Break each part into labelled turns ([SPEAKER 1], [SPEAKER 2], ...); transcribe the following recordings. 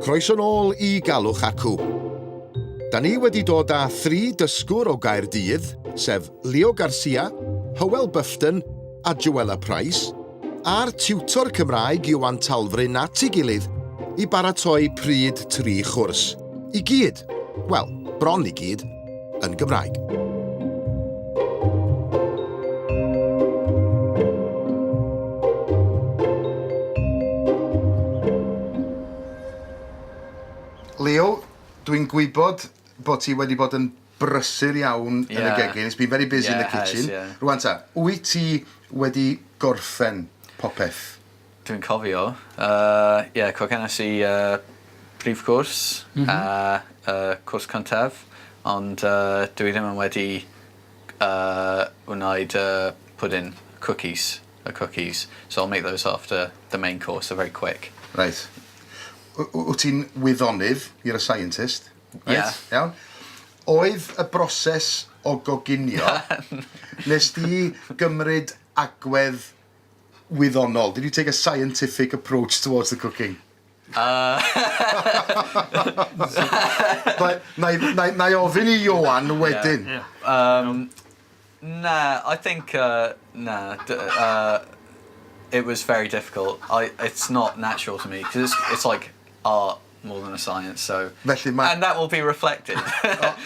[SPEAKER 1] Croeso nôl i Galwch Acw. Da ni wedi dod â thri dysgwr o Gaerdydd, sef Leo Garcia, Hywel Bufton a Joella Price, a'r tiwtor Cymraeg Ioan Talfryn at ei gilydd i baratoi pryd tri chwrs. I gyd, wel, bron i gyd, yn Gymraeg. Leo, dwi'n gwybod bod ti wedi bod yn brysur iawn yeah. yn y gegin. It's been very busy yeah, in the kitchen. Has, yeah. Rwan ta, wyt ti wedi gorffen popeth?
[SPEAKER 2] Dwi'n cofio. Uh, yeah, cogenes i uh, prif cwrs mm -hmm. a uh, cwrs cyntaf, ond uh, dwi ddim yn wedi uh, wneud uh, pudding, cookies, y cookies. So I'll make those after the main course, they're very quick.
[SPEAKER 1] Right. Wyt ti'n wyddonydd, you're a scientist, right?
[SPEAKER 2] Yeah.
[SPEAKER 1] Iawn. Oedd y broses o goginio, nes di gymryd agwedd wyddonol? Did you take a scientific approach towards the cooking?
[SPEAKER 2] Uh...
[SPEAKER 1] Na i na i na i ofyn i Ioan wedyn.
[SPEAKER 2] Yeah. Um, na, I think uh, na, uh, it was very difficult. I, it's not natural to me because it's, it's like art more than a science, so...
[SPEAKER 1] Felly mae...
[SPEAKER 2] And that will be reflected.
[SPEAKER 1] O,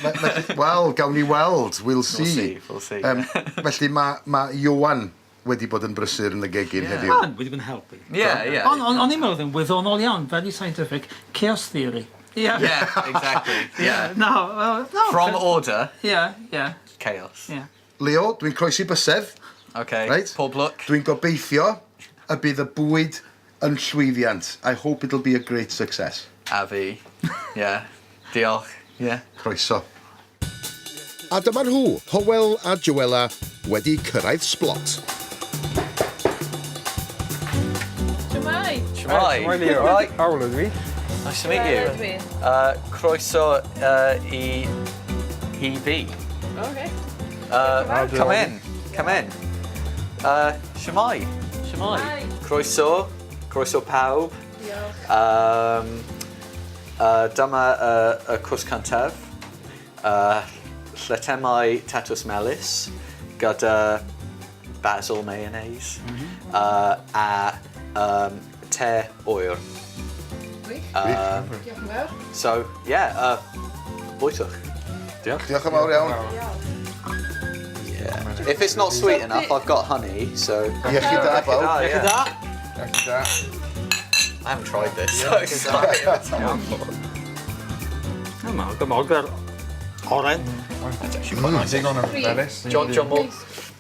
[SPEAKER 1] felly, wel, gawn ni weld, we'll see.
[SPEAKER 2] We'll see, we'll see.
[SPEAKER 1] Um, felly mae ma Ioan wedi bod yn brysur yn y gegin
[SPEAKER 2] yeah.
[SPEAKER 1] heddiw.
[SPEAKER 3] Ioan wedi bod yn helpu.
[SPEAKER 2] Yeah, yeah.
[SPEAKER 3] Ond on, on i'n meddwl yn wyddonol iawn, very scientific, chaos theory.
[SPEAKER 2] Yeah. Yeah, exactly. Yeah.
[SPEAKER 3] No, no.
[SPEAKER 2] From order.
[SPEAKER 3] Yeah, yeah.
[SPEAKER 2] Chaos.
[SPEAKER 3] Yeah.
[SPEAKER 1] Leo, dwi'n croesi bysedd.
[SPEAKER 2] Okay.
[SPEAKER 1] Right?
[SPEAKER 2] Pob lwc.
[SPEAKER 1] Dwi'n gobeithio y bydd y bwyd yn llwyddiant. I hope it'll be a great success.
[SPEAKER 2] A fi. Yeah. Diolch. Yeah.
[SPEAKER 1] Croeso. A dyma nhw, Hywel a Joella, wedi cyrraedd Sblot.
[SPEAKER 4] Shwmae?
[SPEAKER 2] Shwmae?
[SPEAKER 5] Shwmae Leo.
[SPEAKER 2] Right.
[SPEAKER 5] Hywel ydw i.
[SPEAKER 2] Nice to meet you.
[SPEAKER 4] Joella ydw i.
[SPEAKER 2] Croeso i i fi.
[SPEAKER 4] Okay.
[SPEAKER 2] Come in. Come in. Shwmae? Shwmae?
[SPEAKER 4] Shwmae?
[SPEAKER 2] Croeso. Croeso pawb.
[SPEAKER 4] Diolch.
[SPEAKER 2] Um, dyma y cwrs cyntaf. Llytemau tatws melys gyda basil mayonnaise mm -hmm. a te oer.
[SPEAKER 4] Gwych. Diolch yn fawr.
[SPEAKER 2] So, yeah, bwytwch.
[SPEAKER 1] Diolch. Diolch yn fawr iawn.
[SPEAKER 2] Yeah. If it's not sweet enough, I've got honey, so...
[SPEAKER 1] Iechyd da, bawb.
[SPEAKER 5] Iechyd da. Iechyd da.
[SPEAKER 2] I haven't tried this, so sorry if it's awful.
[SPEAKER 3] Mae'n gymog oren.
[SPEAKER 2] That's actually quite nice.
[SPEAKER 5] Digon o melys.
[SPEAKER 2] John, John Moore.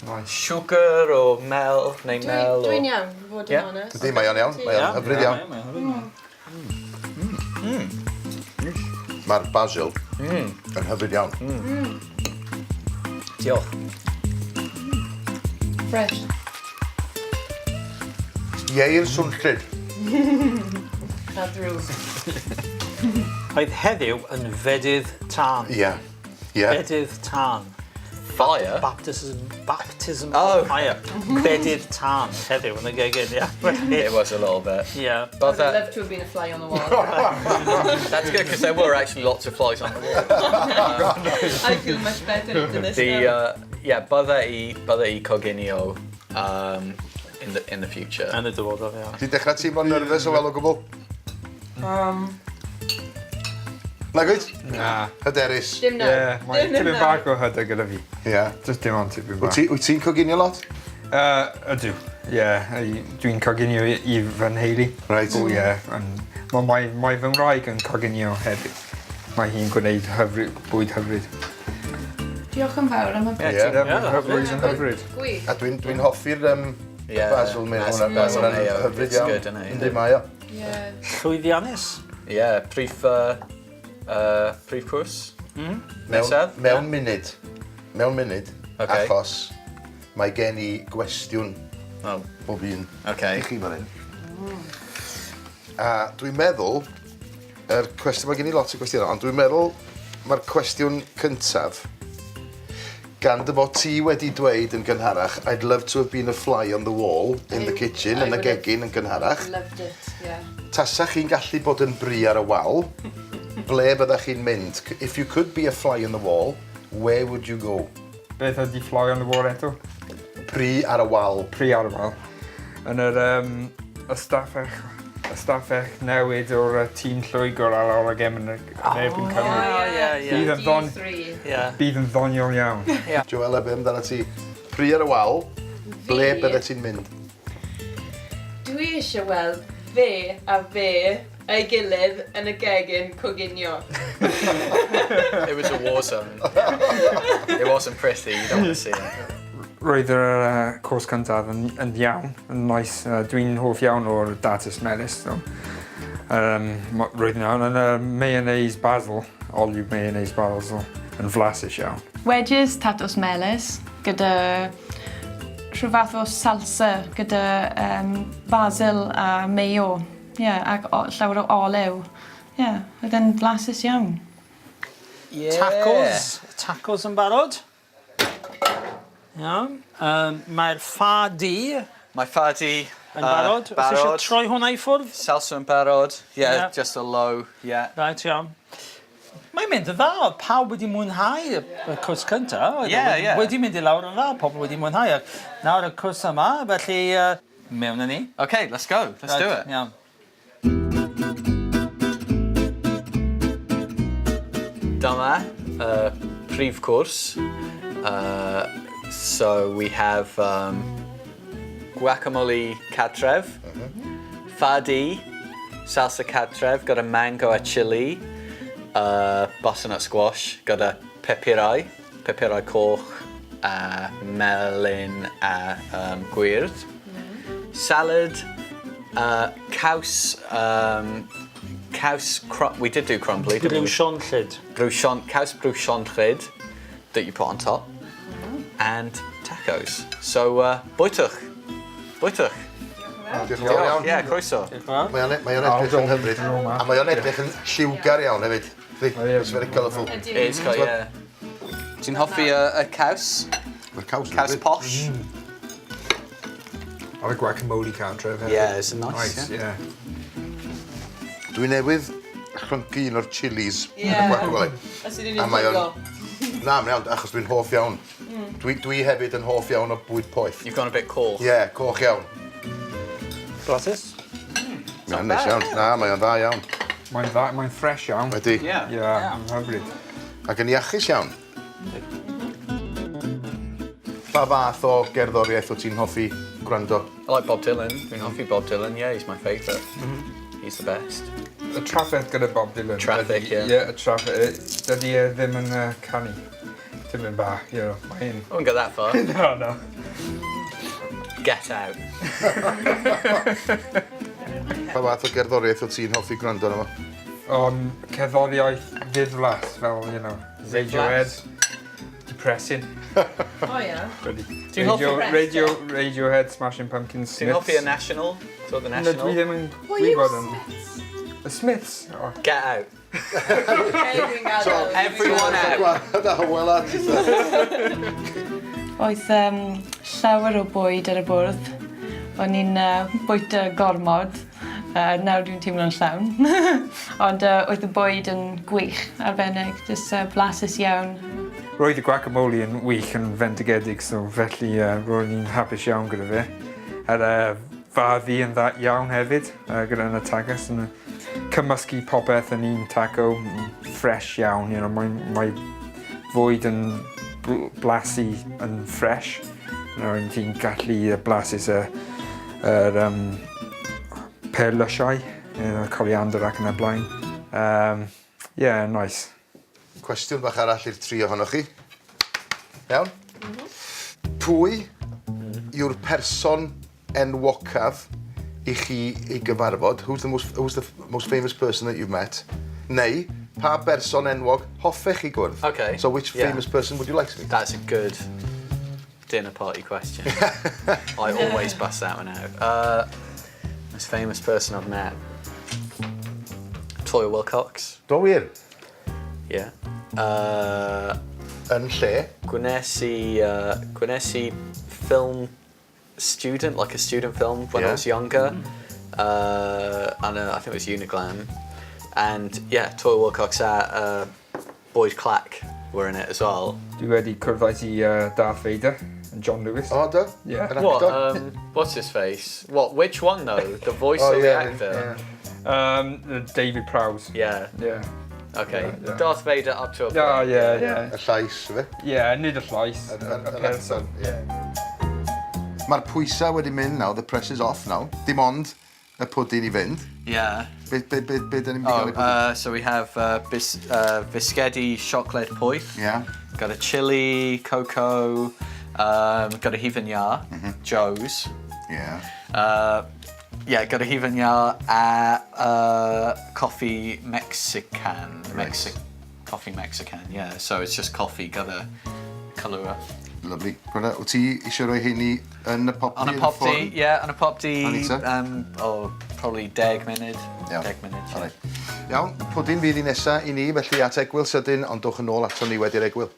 [SPEAKER 5] Nice.
[SPEAKER 2] Sugar o mel, neu mel o...
[SPEAKER 4] Dwi'n iawn, fod yn onest.
[SPEAKER 1] Ydy, mae o'n iawn. Mae o'n hyfryd iawn. Mae'r basil yn hyfryd iawn.
[SPEAKER 2] Diolch.
[SPEAKER 4] Fresh.
[SPEAKER 1] Ieir swnllyd.
[SPEAKER 4] Na ddrwg.
[SPEAKER 3] Oedd heddiw yn fedydd tân.
[SPEAKER 1] Ie. Ie.
[SPEAKER 3] Bedydd tân.
[SPEAKER 2] Fire?
[SPEAKER 3] Baptism, baptism
[SPEAKER 2] oh.
[SPEAKER 3] of fire. Bedydd tân heddiw yn y gegin, ie.
[SPEAKER 2] It was a little bit.
[SPEAKER 3] Yeah.
[SPEAKER 2] But
[SPEAKER 4] I'd love to have been a fly on the wall.
[SPEAKER 2] That's good, because there were actually lots of flies on the wall.
[SPEAKER 4] I feel much better than this
[SPEAKER 2] The,
[SPEAKER 4] now.
[SPEAKER 2] yeah, bydda i, bydda i coginio um, in, the, in the future.
[SPEAKER 3] Yn y dyfodol, ie.
[SPEAKER 1] Ti'n dechrau teimlo'n nerfus o weld o gwbl? Nag wyt?
[SPEAKER 5] Na.
[SPEAKER 1] Hyderus.
[SPEAKER 4] Dim nawr.
[SPEAKER 5] Ie, mae
[SPEAKER 4] Dim
[SPEAKER 5] tipyn
[SPEAKER 4] nawr.
[SPEAKER 5] bach o hyder gyda fi.
[SPEAKER 1] Ie.
[SPEAKER 5] Just dim ond tipyn
[SPEAKER 1] Wyt
[SPEAKER 5] bach.
[SPEAKER 1] ti- Wyt ti'n coginio lot?
[SPEAKER 5] Ydw, ie. Dwi'n coginio i, i fy nheulu.
[SPEAKER 1] Reit.
[SPEAKER 5] O ie. ond Mae mae, mae fy ngwraig yn coginio hefyd. Mae hi'n gwneud hyfryd, bwyd hyfryd.
[SPEAKER 4] Diolch yn fawr am y
[SPEAKER 2] Ie,
[SPEAKER 1] Ie.
[SPEAKER 5] Ie, mae'n hyfryd yn hyfryd.
[SPEAKER 4] Gwych.
[SPEAKER 1] A dwi'n dwi hoffi'r um,
[SPEAKER 2] Yeah,
[SPEAKER 1] basil mayo.
[SPEAKER 2] basil-
[SPEAKER 1] Hwnna'n
[SPEAKER 2] basil
[SPEAKER 1] hwnna'n
[SPEAKER 2] mayo,
[SPEAKER 1] hyfryd
[SPEAKER 2] it's
[SPEAKER 1] iawn.
[SPEAKER 2] good, isn't it?
[SPEAKER 1] Yndi, mae o.
[SPEAKER 4] Ie.
[SPEAKER 3] Llwyddiannus.
[SPEAKER 2] Yeah, prif, prif cwrs.
[SPEAKER 1] Mewn,
[SPEAKER 2] Nesaf?
[SPEAKER 1] mewn munud. Mewn munud.
[SPEAKER 2] Ocê.
[SPEAKER 1] Achos mae gen i gwestiwn
[SPEAKER 2] Oh,
[SPEAKER 1] bob un
[SPEAKER 2] okay.
[SPEAKER 1] i chi fan hyn. A dwi'n meddwl, yr cwestiwn, mae gen i lot o gwestiynau, ond dwi'n meddwl mae'r cwestiwn cyntaf. Gan dy fod ti wedi dweud yn gynharach, I'd love to have been a fly on the wall in the kitchen, yn y gegin yn gynharach.
[SPEAKER 4] Loved it, yeah.
[SPEAKER 1] Tasa chi'n gallu bod yn bry ar y wal, ble byddech chi'n mynd? If you could be a fly on the wall, where would you go?
[SPEAKER 5] Beth ydy fly on the wall eto?
[SPEAKER 1] Pry ar y wal.
[SPEAKER 5] Pry ar y wal. Yn yr um, ystafell, ystafell newid o'r uh, tîm Lloegr ar ôl y gem yn erbyn Cymru.
[SPEAKER 2] Oh, yeah, yeah.
[SPEAKER 5] Bydd yn ddon...
[SPEAKER 2] Yeah.
[SPEAKER 5] Bydd yn ddoniol iawn.
[SPEAKER 2] Yeah.
[SPEAKER 1] Joella, be amdano ti? Pry ar y wal, ble bydde ti'n mynd?
[SPEAKER 4] Dwi eisiau weld fe a fe ei gilydd yn y gegin coginio.
[SPEAKER 2] It was a war zone. It wasn't pretty, you don't want to see it.
[SPEAKER 5] Roedd yr uh, cwrs cyntaf yn, yn iawn, yn nice. Uh, Dwi'n hoff iawn o'r datus melys. So, um, roedd yn iawn. Yn y mayonnaise basil, olive mayonnaise basil, yn flasus iawn.
[SPEAKER 6] Wedges tatws melys gyda rhyw fath o salsa gyda um, basil a mayo. Yeah, ac o, llawer o olew. Yeah, oedd e'n flasus iawn.
[SPEAKER 2] Yeah.
[SPEAKER 3] Tacos. Tacos yn barod. Iawn. Um, Mae'r ffa di
[SPEAKER 2] Mae ffa di
[SPEAKER 3] yn barod. Os eisiau
[SPEAKER 2] barod.
[SPEAKER 3] troi hwnna i ffwrdd?
[SPEAKER 2] Salsa yn barod. Yeah,
[SPEAKER 3] Yeah.
[SPEAKER 2] just a low, yeah.
[SPEAKER 3] Right, iawn. Mae'n mynd yn dda, oedd pawb wedi mwynhau y, y cwrs cyntaf. Oedd e
[SPEAKER 2] Ie,
[SPEAKER 3] wedi,
[SPEAKER 2] ie.
[SPEAKER 3] Wedi mynd i lawr yn dda, pobl wedi mwynhau. Ac nawr y cwrs yma, felly uh, mewn â ni.
[SPEAKER 2] Okay, let's go. Let's do it.
[SPEAKER 3] Iawn.
[SPEAKER 2] Dyma y prif cwrs. So we have um, guacamole cartref, fadi, salsa cartref, got a mango a chili, butternut squash, got a pepperau, pepperau coch, a melyn a um, gwyrdd. Salad, caws, um, caws, we did do crumbly, didn't we?
[SPEAKER 3] Briwsionllyd.
[SPEAKER 2] Brwsion, caws brwsionllyd that you put on top, and tacos. So, bwytwch. Bwytwch.
[SPEAKER 1] Diolch yn fawr iawn.
[SPEAKER 2] Yeah, croeso.
[SPEAKER 1] Mae o'n mae o'n edrych yn hyfryd. A mae o'n edrych yn lliwgar iawn hefyd. It's very colourful.
[SPEAKER 2] It is quite, yeah. Ti'n hoffi y, y caws?
[SPEAKER 1] Mae'r caws yn
[SPEAKER 2] Caws
[SPEAKER 1] hyfryd.
[SPEAKER 2] posh?
[SPEAKER 5] Ar y guacamole cartref hefyd.
[SPEAKER 2] Yeah, it's nice,
[SPEAKER 5] Nice, yeah.
[SPEAKER 1] Dwi newydd chryncu un o'r chilies yn y
[SPEAKER 4] Ie.
[SPEAKER 1] guacamole.
[SPEAKER 4] Os ydyn
[SPEAKER 1] A
[SPEAKER 4] ni'n
[SPEAKER 1] mae o'n-
[SPEAKER 4] llwyddo.
[SPEAKER 1] Na, mae'n iawn, achos dwi'n hoff iawn. Dwi, dwi hefyd yn hoff iawn o bwyd poeth.
[SPEAKER 2] You've gone a bit coch.
[SPEAKER 1] Ie, yeah, coch iawn.
[SPEAKER 3] Blasus?
[SPEAKER 1] Mae'n neis iawn. Na, mae o'n dda iawn.
[SPEAKER 5] Mae'n dda, mae'n ffres iawn.
[SPEAKER 1] Ydy.
[SPEAKER 2] Yeah.
[SPEAKER 5] Ie, yeah, yn hyfryd.
[SPEAKER 1] Ac yn iachus iawn. Pa fath o gerddoriaeth wyt ti'n hoffi gwrando?
[SPEAKER 2] I like Bob Dylan. Dwi'n hoffi Bob Dylan. Yeah, he's my favourite. He's the best.
[SPEAKER 5] Y trafferth gyda Bob Dylan.
[SPEAKER 2] Traffic,
[SPEAKER 5] ydy-
[SPEAKER 2] ie.
[SPEAKER 5] Ie, y traffic. Dydy e ddim yn uh, canu. Dim yn bach, you know, mae'n...
[SPEAKER 2] I wouldn't go that far.
[SPEAKER 5] No, no.
[SPEAKER 2] Get out.
[SPEAKER 1] Pa fath o gerddoriaeth wyt ti'n hoffi gwrando arno fo?
[SPEAKER 5] Ond cerddoriaeth ddiflas, fel, you know, Radiohead. Depressing.
[SPEAKER 4] O ie.
[SPEAKER 2] Ti'n hoffi-
[SPEAKER 5] Radio, Radio, Radiohead, Smashing Pumpkins,
[SPEAKER 2] Ti'n
[SPEAKER 5] Smiths.
[SPEAKER 2] hoffi y National? So the
[SPEAKER 5] Na,
[SPEAKER 2] National?
[SPEAKER 5] dwi ddim yn
[SPEAKER 4] Pwy yw
[SPEAKER 5] gwybod am...
[SPEAKER 4] Smiths?
[SPEAKER 5] Y Smiths? Oh,
[SPEAKER 2] Get out.
[SPEAKER 4] Okay, dwi'n gadael.
[SPEAKER 2] Everyone out.
[SPEAKER 1] Gwared a Hywel a
[SPEAKER 6] Oedd um, llawer o bwyd ar y bwrdd. O'n i'n uh, bwyta gormod. Uh, nawr dwi'n teimlo'n llawn. Ond uh, oedd y bwyd yn gwych, arbennig, jyst uh, blasus iawn.
[SPEAKER 5] Roedd y guacamole yn wych yn fendigedig, so felly uh, roedd ni'n hapus iawn gyda fe. A'r uh, faddi yn dda iawn hefyd, uh, gyda yn y tacos. Yn cymysgu popeth yn un taco, fresh iawn, you know, mae, mae fwyd yn blasu yn fresh. You know, ti'n gallu blasus y, yr um, perlysiau, you know, coriander ac yn y blaen. Um, yeah, nice.
[SPEAKER 1] Cwestiwn bach arall i'r tri ohonoch chi. Iawn? Pwy yw'r person enwocaf i chi ei gyfarfod? Who's the most, who's the most famous person that you've met? Neu, pa berson enwog hoffech chi gwrdd?
[SPEAKER 2] Okay,
[SPEAKER 1] So which
[SPEAKER 2] yeah.
[SPEAKER 1] famous person would you like to meet?
[SPEAKER 2] That's a good dinner party question. I always bust that one out. Most famous person I've met. Toyah Willcox.
[SPEAKER 1] Do wir?
[SPEAKER 2] Yeah.
[SPEAKER 1] Yn lle?
[SPEAKER 2] Gwnes i, gwnes i film student, like a student film when I was younger. And I think it was Uniglam. And yeah, Toy Wilcox a Boyd Clack were in it as well.
[SPEAKER 5] Dwi wedi cwrdd â ti Darth Vader and John Lewis.
[SPEAKER 1] O, do?
[SPEAKER 5] Yeah.
[SPEAKER 1] Yr
[SPEAKER 2] What,
[SPEAKER 1] actor?
[SPEAKER 2] What's his face? What, which one though? The voice
[SPEAKER 1] Oh,
[SPEAKER 2] or the
[SPEAKER 1] yeah,
[SPEAKER 2] actor?
[SPEAKER 5] David Prowse.
[SPEAKER 2] Yeah.
[SPEAKER 5] Yeah.
[SPEAKER 2] Okay.
[SPEAKER 5] Yeah.
[SPEAKER 2] Darth Vader up to a point.
[SPEAKER 5] Oh, yeah.
[SPEAKER 1] Y llais, fe?
[SPEAKER 5] Yeah, nid y llais, y
[SPEAKER 1] Yr
[SPEAKER 5] person.
[SPEAKER 1] actor, ie. Mae'r pwysau wedi mynd nawr, the pressure's off now. Dim ond y pwdin i fynd. Be, be, be, be dyn ni'n mynd i
[SPEAKER 2] Oh,
[SPEAKER 1] gael i pwdin?
[SPEAKER 2] so we have bisgedi siocled poeth. Got a chili, cocoa, got a hufen iâ, Joe's. Yeah, got a hufen iâ a coffee Mexican. Coffee Mexican, yeah. So it's just coffee, got a colour up.
[SPEAKER 1] Lovely. Gwna, wyt ti eisiau rhoi heini yn y popty?
[SPEAKER 2] On a
[SPEAKER 1] yn y
[SPEAKER 2] popty,
[SPEAKER 1] ffwrn?
[SPEAKER 2] Yeah, on a popty.
[SPEAKER 1] Anita?
[SPEAKER 2] Oh, probably 10 munud.
[SPEAKER 1] Iawn.
[SPEAKER 2] 10 munud, yeah.
[SPEAKER 1] Alright. Iawn, pwdin fydd i nesa i ni, felly at egwyl sydyn, ond dowch yn ôl ato ni wedi'r egwyl.